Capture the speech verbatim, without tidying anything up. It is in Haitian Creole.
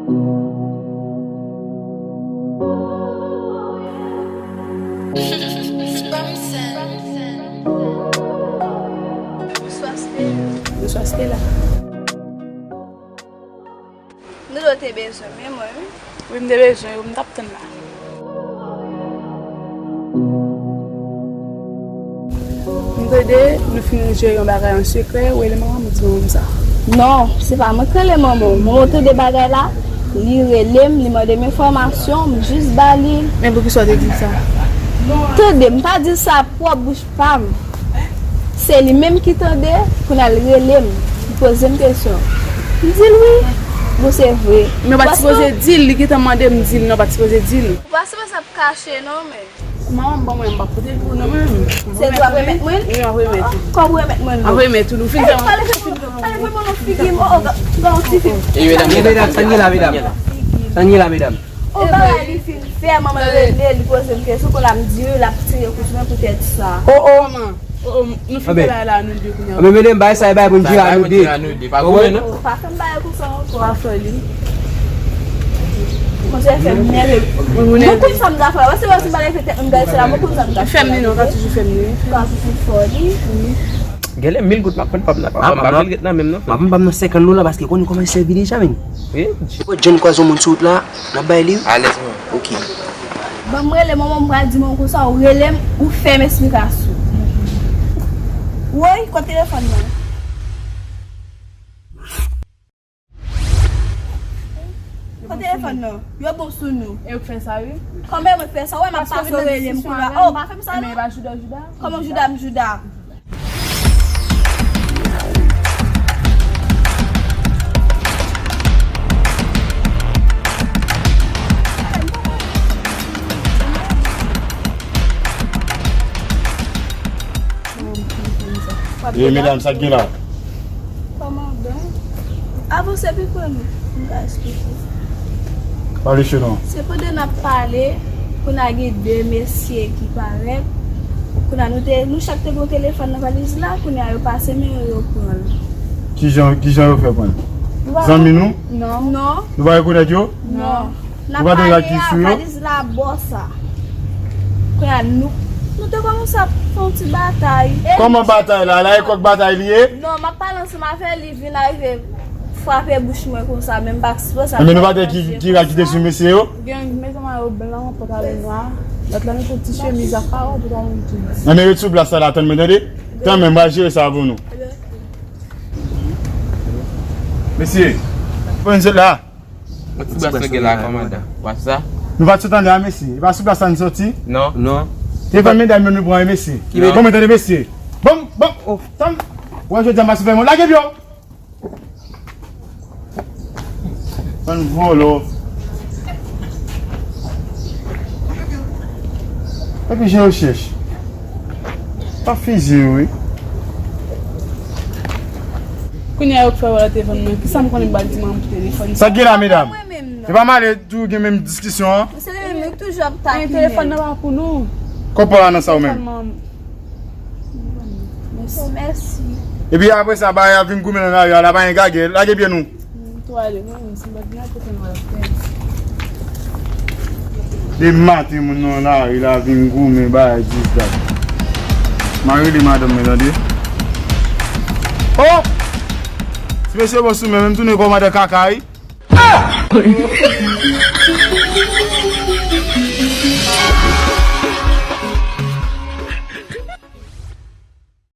Bonswa, Stella. Bonswa, Stella. Nou do te bezwen men mwen, wi. Wi, m te bezwen yo, m t ap tann la. M tande nou fin jere yon bagay an sekrè, ou rele manman m, ou di manman m sa. Non, se pa mwen k rele manman w. Manman w tande bagay la, li rele m, li mande m enfòmasyon, m jis ba li. Men poukisa w te di l sa? Tande, m pa di l sa pwòp bouch pa m. Se li menm ki tande, kounye a l rele m, li poze m kesyon. M di l wi. Bon, se vre. Men w pa t sipoze di l, li gentan mande m di l, non, w pa t sipoze di l. Ou pa sipoze ap kache non, men. Manman m ban mwen, m p ap pote l pou ou non, men. Se di w ap remèt mwen? Wi, m ap remèt ou. Kòb ou remèt mwen non. Ap remèt ou, nou fin fè. Pale fè mwen, pale fè mwen non figi m, oh, oh, gade yon ti fi. E medam, medam, sa n gen la, medam? Sa n gen la, medam? O bagay li fin fè, manman l rele, li poze m kesyon, kounye a m di l ap tire kou sou mwen poutèt sa. O, o, manman. O, o, nou fin fè bagay la, nou de kounye a. Anben, medam, bagay sa e bagay pou n jere a nou de. Pa goumen, non. O, pa fè m bagay konsa ankò. Pa fè li. Monchè, fè m nève. Mwen konn sa m ta fè. Wè, se wè si m pa leve tèt mwen gade se la, mwen konn sa m ta fè. Fè m li non, ka toujou fè m li. Ka toujou fè li. Genlè mil goud m ap pran, pa m nan, pa m ap vin ret nan menm non. M ap pran pa m nan senkant dola paske konnen kòman l sèvi deja, men. Wi. Nenpòt jan n kwaze yon moun sou wout la, n ap bay li. Alèz, wi. Ok. Ban m rele manman m, pral di manman konsa, ou rele m, ou fè m esplikasyon. Woy, kote telefòn nan? Kote telefòn nan? Yo bon sou nou. E yo k fè sa, wi. Kòman mwen fè sa? Wè, m ap pase, yo rele m kounye a. Oh, pa fè m sa non. Kòman jouda, jouda? Kòman jouda m jouda? E medam, sa k gen la? Kòmandan, avanse pi pre nou, m ka esplike. Pale che non. Se pandan n ap pale, kounye a gen de mesye ki parèt. Kounye a nou te, nou chak te gen yon telefòn nan valiz la, kounye a yo pase men yo, yo pran l. Kijan, kijan yo fè pran l? Zanmi nou? Non. Non. Nou pa rekonèt yo? Non. N ap pale a, valiz la bò sa. Kounye a nou, nou te kòmanse ap fè yon ti batay. Kòman batay la? La e kòk batay li ye? Non, m ap pale ansanm avè li, vin arive frape bouch mwen konsa, men m pa sipoze. Men nou pa te ki, ki rad ki te sou mesye yo? Gen, mezanmi, yo blan, pantalon nwa. Lòt la, nou te ti chemiz ak kawon, pantalon tou. Anben, ret sou plas la, tann mwen, tande? Tann mwen, m pral jere sa pou nou. Mesye, pran zot la. Yon ti bras gen la, kòmandan. Wè sa? Nou pa t sot anndan a, mesye. E pa sou plas la n soti? Non. Non. Telefòn medam yo nou pran, mesye. Bon, mwen tande, mesye. Bon, bon, oh, tann. Wè, jodi a, m pa sou fè mwen. Lage pye w! Bann vòlò. Epi jan yo chèch. Pa fizye yo, wi. Kounye a yo k fè wè telefòn mwen. Kisa m konnen m pral di manman m pou telefòn sa? Sa k gen la, medam? E pa m ale tou gen menm diskisyon an? Se li menm, li toujou ap takinen. Telefòn nan pa pou nou. Kòb pa nan sa ou menm? Mèsi. Epi apre sa, bagay ap vin goumen nan lari a, la pa gen gagè, lage pye nou. M tou ale, mwen menm, si m pa t gen kote m al pèdi. Depi maten, moun nan nan lari la vin goumen, bagay disgade. M a rele madanm mwen, tande. Oh! Ti mesye bon sou men, menm tounen kòmandan kaka, wi.